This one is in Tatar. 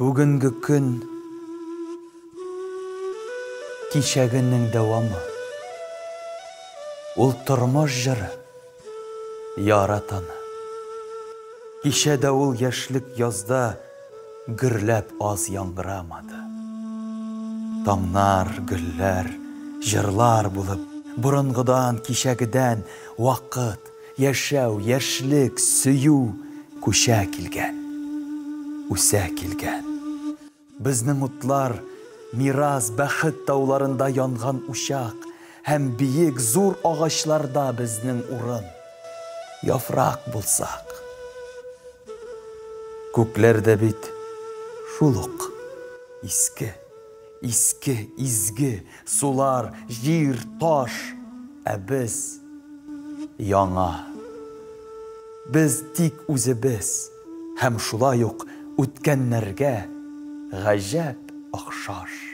Бүгенге көн кичәгенең дәвамы. Ул тормыш җыры. Ярат аны. Кичә дә ул яшьлек язда гөрләп аз яңгырамады. Таңнар, гөлләр, җырлар булып, борынгыдан, кичәгедән вакыт, яшәү, яшьлек, сөю күчә килгән, үсә килгән. Безнең утлар, мирас, бәхет тауларында янган учак һәм биек, зур агачларда безнең урын. Яфрак булсак. Күкләр дә бит шул ук иске, иске, изге, сулар, җир, таш, ә без яңа. Без тик үзебез һәм шулай ук үткәннәргә гаҗәп охшаш.